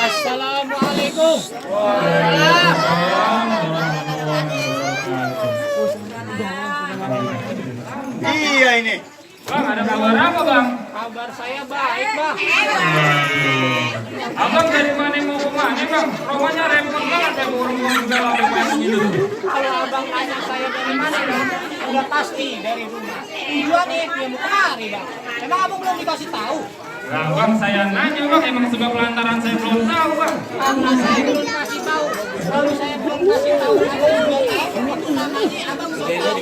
Assalamualaikum. Iya ini. Bang, ada kabar apa bang? Kabar saya baik, Bang. Abang dari mana mau ke mana bang? Rumahnya repot banget ya, burung-burung segala macam gitu. Kalau abang tanya saya dari mana, Bang? Udah pasti dari rumah. Tujuannya dia mau kemari, Bang. Emang abang belum dikasih tahu? Lah bang, saya nanya bang, emang sebab lantaran saya belum tahu bang. Karena saya belum kasih tahu. Kalau saya belum kasih tahu, abang belum tahu. Itu namanya abang belum tahu.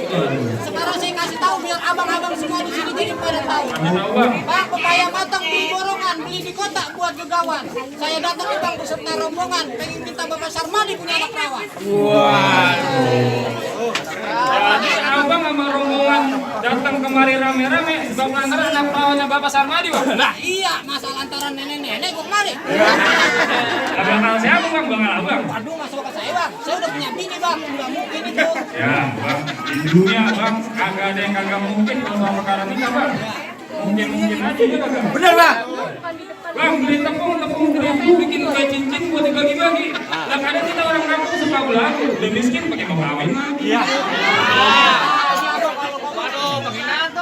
Sekarang saya kasih tahu biar abang-abang semua di sini jadi pada tahu. Kasih tahu bang. Bang, pepaya matang beli borongan, beli di kota buat gegawan. Saya datang nih Bang beserta rombongan, pengen minta Bapak Sarmadi punya anak perawan. Jadi abang sama rombongan datang kemari rame-rame sebab lantaran anak perawannya Bapak Sarmadi bang. Lah iya, masa lantaran nenek-nenek kok kemari? Abang kenal siapa bang? Bang abang. Waduh, masuk ke saya Bang, saya udah punya bini Bang, nggak mungkin itu. Ya bang, di dunia bang, kagak ada yang kagak mungkin kalau soal perkara nikah bang. Mungkin aja ya bang. Bener bang. Bang, beli tepung terigu bikin kayak cincin buat dibagi-bagi. Lah kadang kita orang kampung suka belagu, udah miskin pakai kawin lagi. Iya.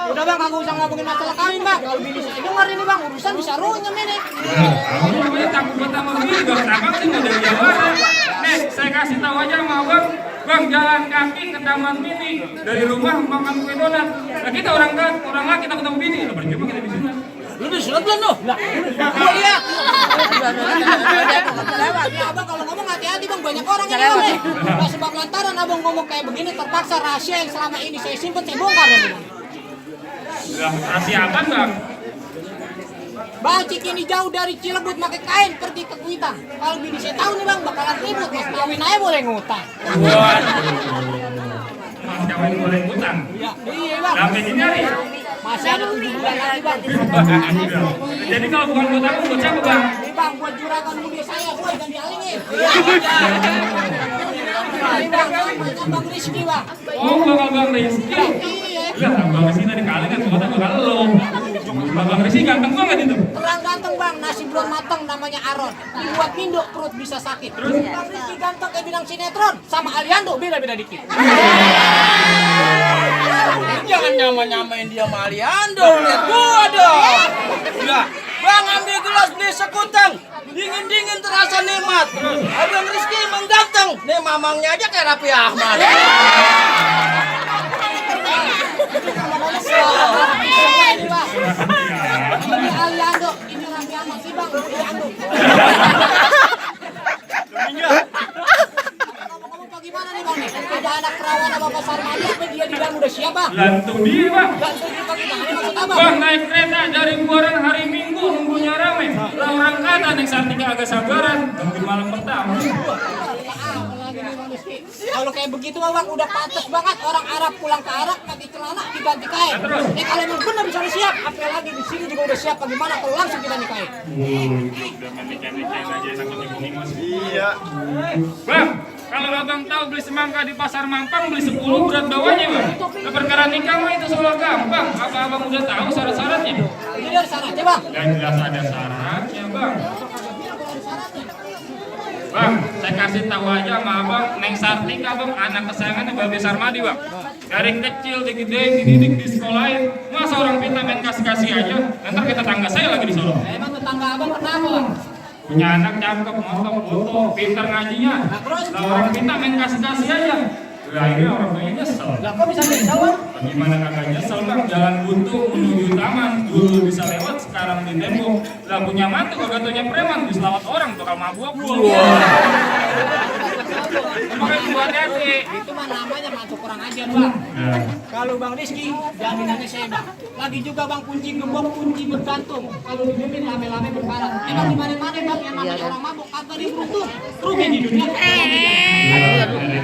Udah Bang, kagak usah ngomongin masalah kawin Bang. Kalau bini saya dengar ini Bang, urusan bisa runyam ini. Kamu namanya takut buat sama bini, bang. Abang sih nggak ada jawabnya. Nih, saya kasih tahu aja sama abang. Bang, jalan kaki ke taman mini dari rumah makan kue donat. Nah kita orang laki takut sama bini, lah percuma kita di sini. Lu udah sudah belum lu? Lah, oh iya. Abang kalau ngomong hati-hati Bang, banyak orang ini Bang nih. Nah, sebab lantaran abang ngomong kayak begini terpaksa rahasia yang selama ini saya simpen saya bongkar nih Bang. Lah rahasia apa bang? Bang Ciki ini jauh dari Cilebut pakai kain pergi ke Kuitang. Kalau bini saya tahu nih bang bakalan ribut, mas kawin aja boleh ngutang. Mas kawin boleh ngutang. Iya bang. Sampai dicari. Masih ada 7 bulan lagi bang. Jadi kalau bukan buat aku, buat siapa bang? Ini bang buat juragan muda saya, boy dan dialingin. Ini bang, namanya Bang Rizky bang. Oh, Bang Rizky. Iya. Lah, Bang Rizky tadi kalingan, kota bakal lo. Bang Rizky ganteng banget itu. Terang ganteng bang, nasi belum matang namanya Aron. Dibuat Mindo perut bisa sakit. Terus Bang Rizky ganteng kayak bilang sinetron, sama Aliando beda-beda dikit. Jangan nyama-nyamain dia sama Aliando, lihat gua dong. Enggak, bang ambil gelas beli sekutang, dingin-dingin terasa nikmat. Abang Rizky emang ganteng, nih mamangnya aja kayak Raffi Ahmad. Ini bang, ini Aliando, ini Raffi Ahmad sih bang, Aliando. Ngomong bagaimana nih bang nih? Ada anak perawan sama Pak Sarmadi, apa dia di dalam udah siap bang? Gantung dia bang. Gantung dia bagaimana maksud abang? Bang naik kereta dari Buaran hari Minggu nunggunya rame. Lah orang kata naik Sartika agak sabaran. Nunggu malam pertama. Kalau kayak begitu bang udah pantas banget orang Arab pulang ke Arab pakai celana diganti kain. Ini kalau emang benar bisa siap, apalagi di sini juga udah siap. Bagaimana kalau langsung kita nikahin? Udah menikah-nikahin aja takut dibungin mas. Iya. Bang, kalau abang tahu beli semangka di pasar Mampang beli 10 berat bawahnya bang. Nah, perkara nikah mah itu soal gampang. Apa abang udah tahu syarat-syaratnya? Ini dari syaratnya bang. Dan jelas ada syaratnya bang. Bang, saya kasih tahu aja sama abang, Neng Sartika bang, anak kesayangannya Babe Sarmadi bang. Dari kecil digedein, dididik di sekolahin. Masa orang pintar main kasih-kasih aja? Nanti kita tangga saya lagi di Solo. Emang tetangga abang kenapa bang? Punya anak cakep, motor, foto, pintar ngajinya. Lah orang pintar main kasih-kasih aja. Lah ini orang tuanya nyesel. Lah kok bisa nyesel bang? Bagaimana kagak nyesel bang? Jalan buntu menuju taman, dulu bisa lewat, sekarang di tembok. Lah punya mantu kagak taunya preman, diselawat orang bakal mabuk. Makanya gua hati. Itu mah namanya mantu kurang ajar bang. Kalau Bang Rizky, jaminannya saya bang. Lagi juga bang kunci gembok, kunci bergantung. Kalau dijamin lame-lame berkarat. Emang di mana-mana bang yang namanya orang mabuk kagak diberuntung. Rugi di dunia.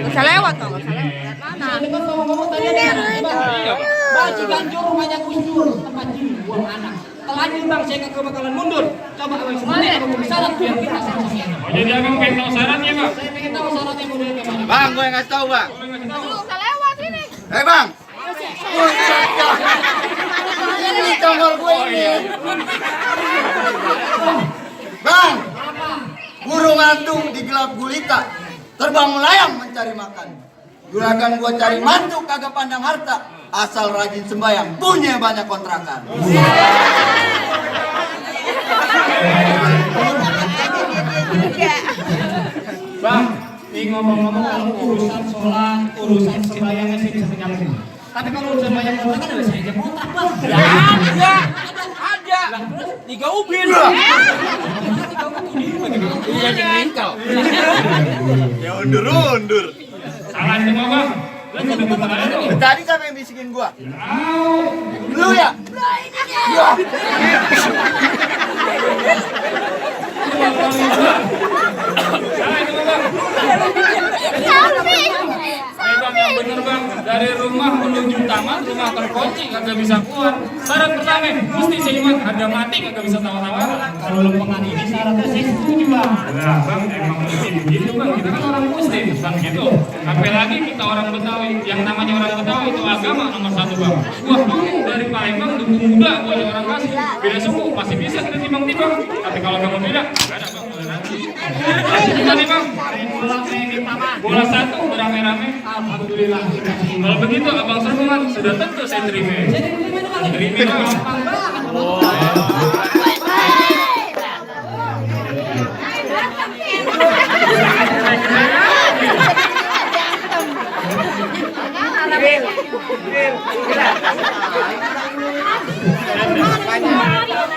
Bisa lewat kok, bisa lewat mana? Ini kan ngomong-ngomong tadi ada anak bang. Bang Ciganjur rumahnya kunjur tempat buang anak. Telanjur bang saya kagak bakalan mundur. Coba abang sebenarnya abang mau syarat biar kita sama-sama. Oh jadi abang pengen tahu syaratnya bang? Saya pengen tahu syaratnya modelnya gimana. Bang, gue yang ngasih tahu bang. Bisa lewat ini. Bang. Ini tongol gue ini. Bang, burung hantu di gelap gulita, terbang melayang mencari makan. Juragan gua cari mantu kagak pandang harta, asal rajin sembayang, punya banyak kontrakan. Bang, ini ngomong-ngomong kalau urusan sholat, urusan sembahyangnya sih bisa nyambung. Tapi kalau urusan banyak kontrakan ada saya aja kontrak bang. Ya, ada. 3 ubin. Iya jadi kau. Ya undur. Salah semua bang. Lu kudu bener aja nih. Tadi siapa yang bisikin gua? Lu ya? Ya. Salah itu bang. Bang yang bener bang, dari rumah menuju taman, rumah terkunci kagak bisa keluar. Syarat pertama, mesti seiman, harga mati kagak bisa tawar-tawar. Kalau lempengan ini syaratnya saya setuju bang. Nah bang, emang mesti begitu bang, kita kan orang muslim bang gitu. Apalagi kita orang Betawi, yang namanya orang Betawi itu agama nomor 1 bang. Wah kamu dari Palembang, dukung muda, punya orang kasih, beda suku, masih bisa kita timbang-timbang. Tapi kalau kamu beda, gak ada bang, toleransi. Kita nih bang, bola 1 beramai-ramai. Alhamdulillah. Kalau begitu abang Serungan sudah tentu saya terima. Terima bang.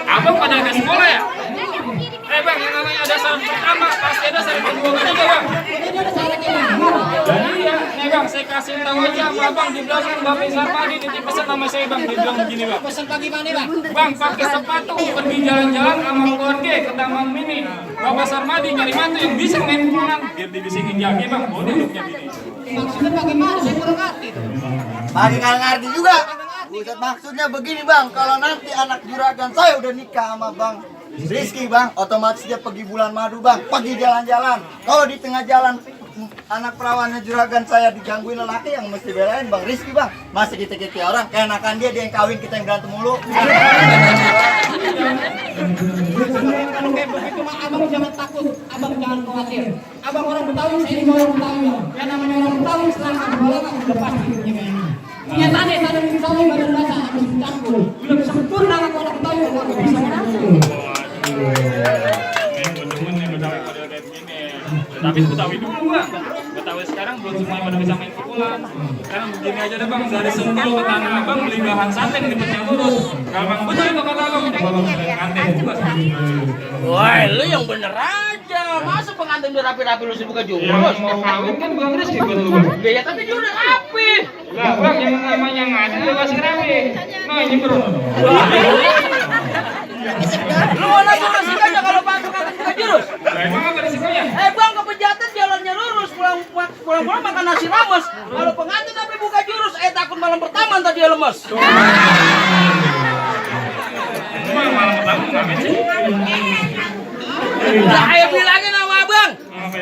Abang pada ada sekolah ya? Bang, yang namanya ada syarat pertama pasti ada syarat kedua ketiga bang. Dan iya, nih bang, saya kasih tahu aja sama abang di belakang Bapak Sarmadi titip pesan nama saya bang, dia bilang begini bang. Pesan pagi mana bang? Bang pakai sepatu pergi jalan-jalan sama keluarga ke Taman Mini. Bapak Sarmadi nyari mantu yang bisa main pukulan biar dibisingin jaki bang, boleh hidupnya bini. Maksudnya bagaimana? Saya kurang ngerti tuh. Bagi kalian ngerti juga. Buset, maksudnya begini bang, kalau nanti anak juragan saya udah nikah sama bang Rizky bang, otomatis dia pergi bulan madu bang, pergi jalan-jalan. Kalau di tengah jalan anak perawannya juragan saya digangguin lelaki, yang mesti belain bang Rizky bang. Masih kita orang, keenakan dia yang kawin, kita yang berantem mulu. Kalau kayak begitu mah abang jangan takut, abang jangan khawatir. Abang orang Betawi, saya juga orang Betawi. Yang namanya orang Betawi setelah abang bola udah pasti punya tanah di Betawi badan basah harus dicampur. Belum sempurna kalau orang Betawi nggak bisa mencampur. Tapi Betawi dulu bang, Betawi sekarang belum semuanya pada bisa main pukulan. Sekarang begini aja deh bang, dari Sentul ke Tanah Abang beli bahan sate yang dipecah lurus. Kalau bang betul itu kata abang, coba bang pengantin juga. Woi, lu yang bener aja. Masa pengantin udah rapi-rapi lu sih buka Yang jurus? mau kawin kan bang Rizky buat lu bang. Ya tapi dia udah rapi. Lah bang, yang namanya ngaji lu masih rapi. Nah ini bro. Lu mau nabung resiko aja kalau pengantin buka jurus? Lah emang apa risikonya? Bang, kepejatan jalannya lurus, pulang-pulang makan nasi rames. Kalau pengantin sampai buka jurus, takut malam pertama ntar dia lemes. Emang malam pertama ngapain sih? Nah, ayo bilangin sama abang.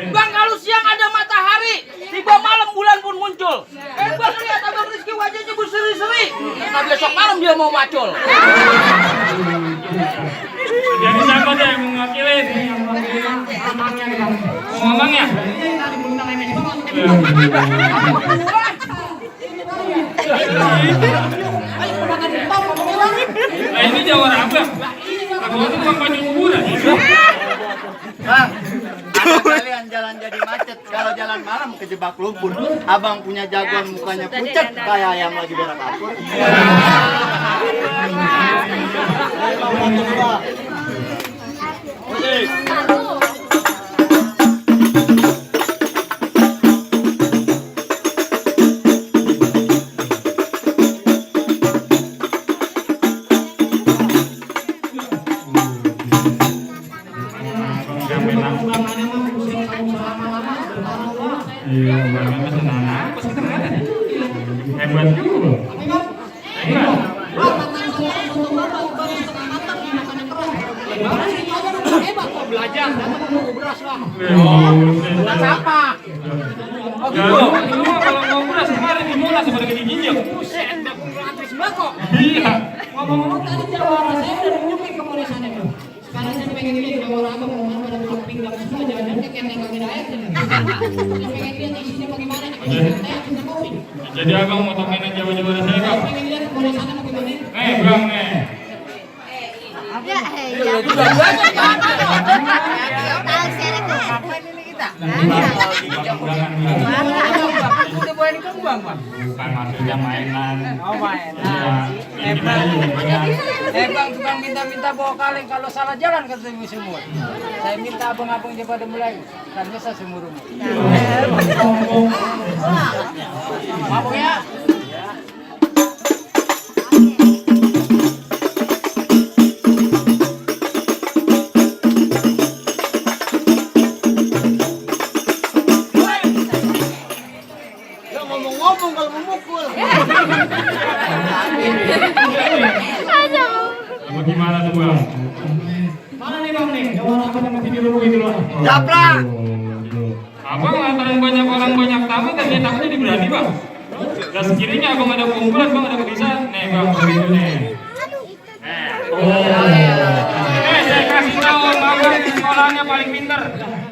Bang, kalau siang ada matahari, tiba malam bulan pun muncul. Bang, lihat abang Rizky wajahnya berseri-seri. Karena besok malam dia mau macul. Jadi siapa deh yang mewakilin? Ngomongnya? Nah ini jawab apa? Kalau itu tukang baju kuburan. Bang, ada kalian jalan jadi macet. Kalau jalan malam kejebak lumpur. Abang punya jagoan mukanya pucat kayak ayam lagi berak kapur. Iya, bagaimana senang apa sih kita ada? Hebat juga. Hebat. Hebat kok belajar, datang mau beras lah. Beras apa? Oh gitu. Kalau mau beras kemarin di Monas sebagai dijinjak. Buset, antri sembako. Iya. Ngomong-ngomong tadi jawara saya udah nyupik ke Monesannya tuh. Sekarang saya pengen lihat jawara abang mau pada tulang pinggang semua jangan-jangan kayak kenteng kaki dayak ini. Saya pengen lihat isinya bagaimana nih, saya bisa kopi. Jadi abang mau temenin Jawa-Jawa saya bang. Saya pengen lihat Monesannya bagaimana. Bang nih. Ya, Udah bawain kembang, Pak. Bukan maksudnya mainan. Oh, mainan. Bang, tukang minta-minta bawa kaleng kalau salah jalan ketemu semua. Saya minta abang-abang pada mulai. Karena saya seumur umur. Mabuk ya. Ngomong-ngomong kalau memukul. Bagaimana tuh bang? Mana nih bang nih? Jawara apa yang masih di rumah itu loh? Japrak. Abang lantaran banyak orang banyak tamu kan dia takutnya diberani bang. Dan sekiranya abang ada kumpulan bang ada kebiasaan. Nih bang begitu nih. Saya kasih tahu abang sekolahnya paling pintar.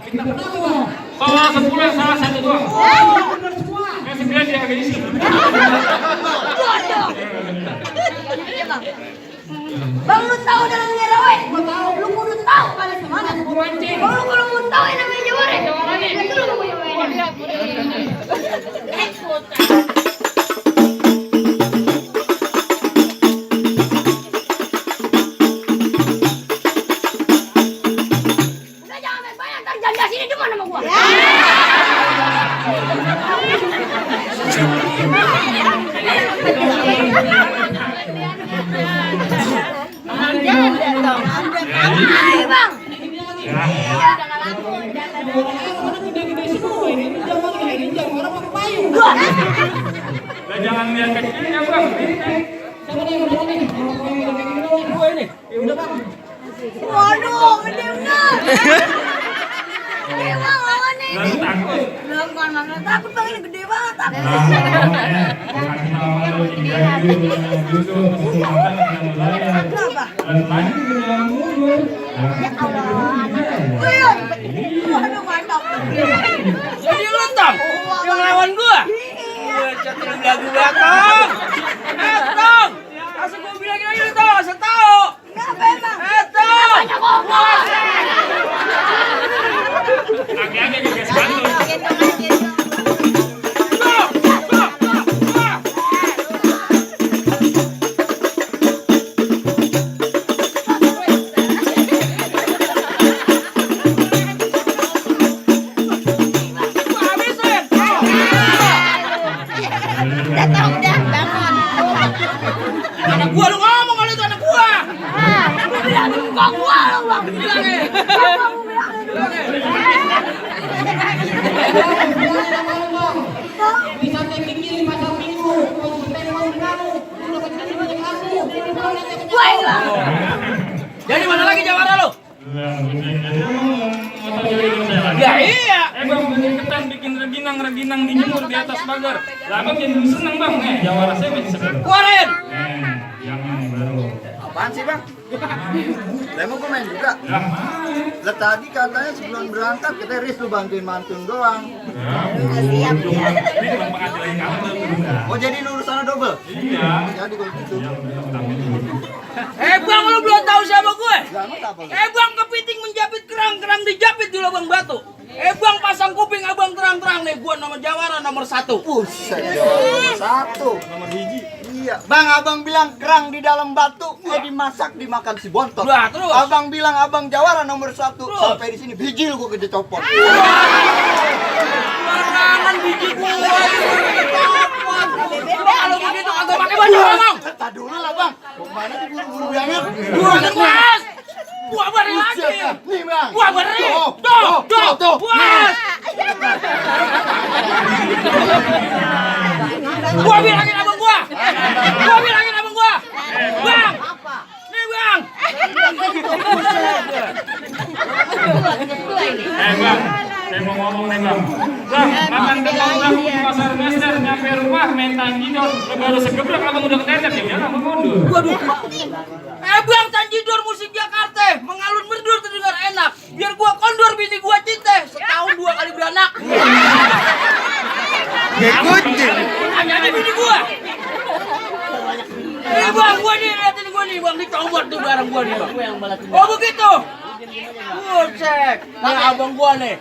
Kita kenapa bang? Soal 10 salah satu doang. Benar semua. Yang 9 dia agak isi. Bang, lu tahu dalam ngerawet? Gua tahu. Lu kudu tahu kali kemana? Gua mancing. Bang, lu kalau mau tahu yang namanya jawara. Lihat dulu kamu jawaranya. Udah jangan banyak, ntar jangan sini cuma sama gua. Lah jangan lihat kecilnya bang. Gue ini. Ya udah bang. Waduh, gede banget. Gede banget nih. Lalu takut. Belum kan mana takut bang, ini gede banget. Takut. Waduh, mantap. Jadi lu Tong yang lawan gua. Catur belagu batang. Tong. Asal gua bilang lagi Tong, asal tahu. Kenapa emang? Tong. Banyak ngomong. Aki-aki juga sepatu. Datang dah, bangun. Anak gua lu ngomong kalau itu anak gua. Lu bilang itu bukan gua lo bang. Bilangin. Kamu bilang itu. Bisa tinggi 5 minggu. Kalau bertemu kamu, udah bertemu banyak kamu. Gua hilang. Jadi mana lagi jawara lu? Ya iya. Bang, bikin ketan, bikin reginang dijemur di atas pagar. Lah abang jadi seneng bang, jawara saya masih seger. Keluarin. Jangan baru. Apaan sih bang? Lemon gue main juga. Ya. Lah tadi katanya sebelum berangkat kita Riz lu bantuin mantun doang. Siap ya. Ini bang pengadilan kamu tuh udah. Oh jadi lulusannya double? Iya. Jadi kalau gitu. Bang lu belum tahu siapa gue? Selamat apa? Bang kepiting menjapit kerang dijapit di lubang batu. Bang pasang kuping abang terang-terang nih, gua nomor jawara nomor 1. Buset, nomor 1. Nomor hiji. Iya. Bang, abang bilang kerang di dalam batu, dimasak dimakan si bontot. Lah, terus? Abang bilang abang jawara nomor 1. Terus? Sampai di sini bijil gua gede copot. Barangan biji gua. Kalau begitu kagak pakai baju ngomong. Letak dulu lah bang. Kemana sih buru-buru banget? Gua puas. Gua beri lagi. Nih bang. Gua beri. Tuh. Puas. Gua bilangin abang gua. Bang. Nih bang. Bang, saya mau ngomong nih bang. Bang, akan ketemu bang di pasar Mesir, nyampe rumah main tanjidor. Baru segeblak abang udah ketendek ya, jangan abang mundur. Waduh. Bang Tanjidor musik Jakarta, mengalun merdur terdengar enak. Biar gua kondor bini gua cinta, setahun 2 kali beranak. Kucing. Hanya bini gua. Bang, gua nih, liatin gua nih, bang, dicomot tuh barang gua nih, bang. Oh begitu. Cek. Nah, abang gua nih.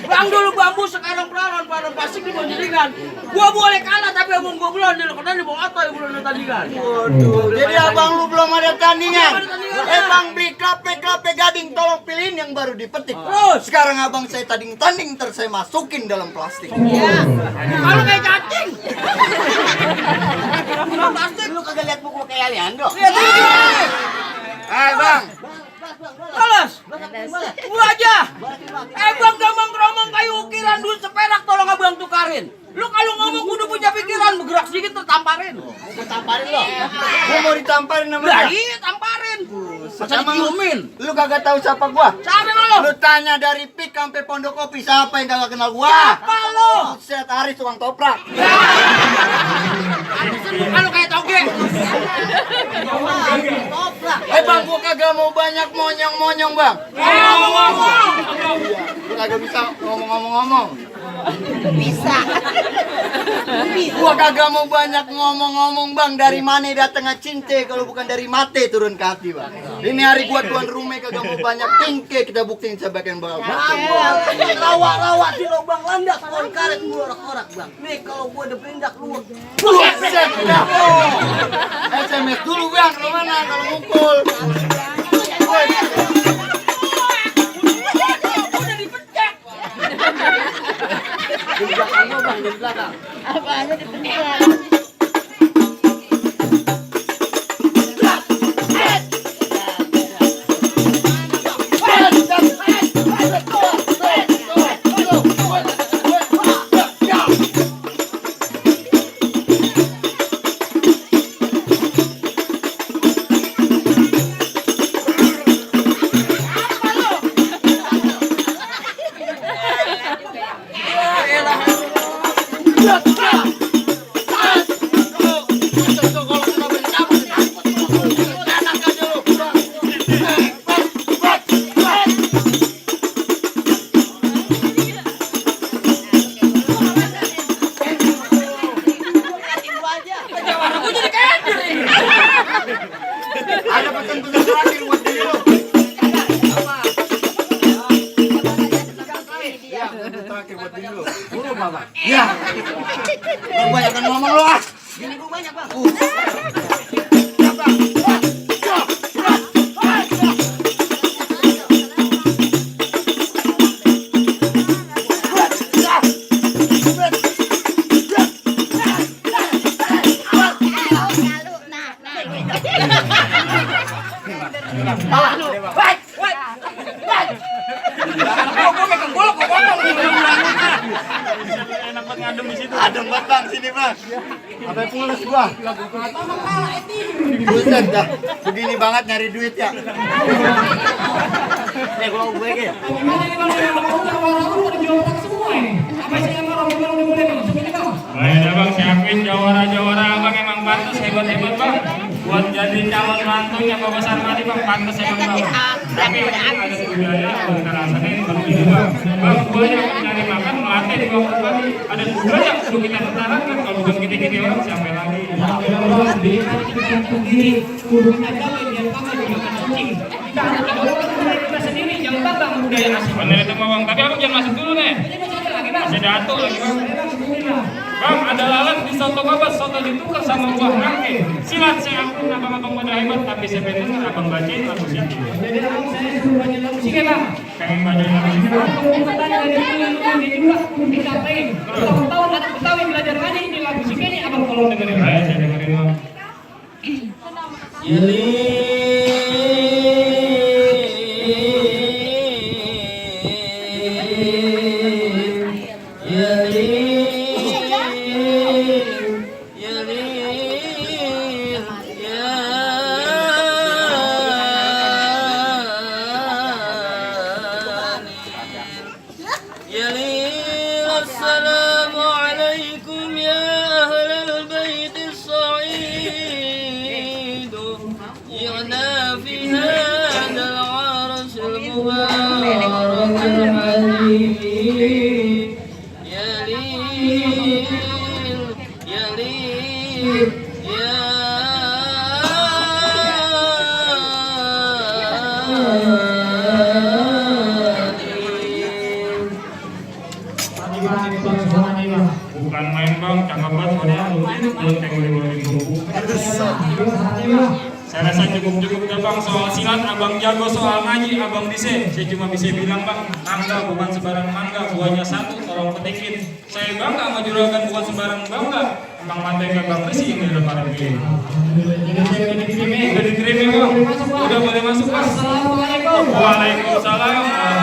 Bang dulu bambu, sekarang perawan, pada pasik di bonjeringan. Gua boleh kalah, tapi abang gua belum, karena di bawah atau belum ada tandingan. Waduh, jadi abang lu belum ada tandingan. Belum ada tandingan. Bang beli klape gading, tolong pilihin yang baru dipetik. Terus? Sekarang abang saya tanding, terus saya masukin dalam plastik. Kalau kayak cacing. Plastik lu kagak lihat buku kayak Aliando. Lihat ini. Bang. Balas. Gua aja. Bang gampang keromong kayu ukiran duit seperak, tolong abang tukarin. Lu kalau ngomong kudu punya pikiran, bergerak sedikit tertamparin. Gua tamparin lo. Gua mau ditamparin sama Lah dia. iya tamparin. Masa Emang diciumin. Lu kagak tahu siapa gua? Siapa lo? Lu tanya dari Pik sampai Pondok Kopi, siapa yang kagak kenal gua? Siapa lo? Buset, Aris tukang toprak. Kalau kayak toge. Bang, gua kagak mau banyak monyong-monyong, Bang. Ngomong. Lu kagak bisa ngomong-ngomong. Bisa. Gua kagak mau banyak ngomong-ngomong, Bang. Dari mana datangnya cinta kalau bukan dari mate turun ke hati, Bang. Ini hari gua tuan rumah kagak mau banyak tingke, kita buktiin sebagian bakal. Rawa-rawa di lubang landak, pohon karet gua orak-orak, Bang. Nih kalau gua udah berindak lu. Buset dah. SMS dulu, Bang. Lu mana kalau mukul? Udah dipencet. Di belakang gua, Bang, di belakang. Apanya dipencet? Ada pesan-pesan terakhir buat diri lo. Terakhir buat diri lo. Ya. Kebanyakan ngomong lo ah. Gini gua banyak, Bang. Adem banget Bang, sini Bang. Sampai pules gua. Buset dah. Begini banget nyari duit ya. Nih gua gue ya. Gimana nih Bang? Orang-orang udah jual semua ini. Apa sih yang orang bilang udah boleh masuk ini Bang? Baiklah Bang, siapin jawara-jawara Abang emang pantas hebat-hebat Bang. Buat jadi calon mantunya Bapak Sarmadi Bang, pantas emang Bang. Tapi ada budaya, kita rasain begini Bang. Bang, buahnya mencari makan, melatih di bawah pagi. Ada budaya perlu kita pertahankan. Kalau bukan gini-gini orang siapa lagi? Kudu kita jauhin biar kami juga kan kucing. Kita sendiri jauh Bang budaya asli. Bener itu Bang, tapi Abang jangan masuk dulu nih. Masih datuk lagi Bang. Bang, ada lalat di soto babas, soto ditukar sama buah nangke. Silat saya akun abang-abang pada hebat, tapi saya pengen abang bacain lagu sini. Jadi Abang saya suruh baca lagu sini Bang. Pengen bacain lagu sini Bang. Kalau katanya dari dulu yang di juga disampaikan. Tahun-tahun anak Betawi belajar ngaji ini lagu sini ini Abang tolong dengerin. Baik, saya dengerin Bang. السلام عليكم يا أهل البيت الصعيد جئنا في هذا العرس المبارك الحديث يا ليل يا ليل يا Bukan main Bang, cakep banget soalnya lonteng boleh buku. Saya rasa cukup dah Bang soal silat, Abang jago soal ngaji, Abang bisa. Saya cuma bisa bilang Bang, mangga bukan sembarang mangga, buahnya satu, tolong petikin. Saya bangga sama juragan bukan sembarang bangga. Bang Mantai ke Bang Resi yang di depan ini. Udah diterima Bang, udah boleh masuk Bang. Assalamualaikum. Waalaikumsalam.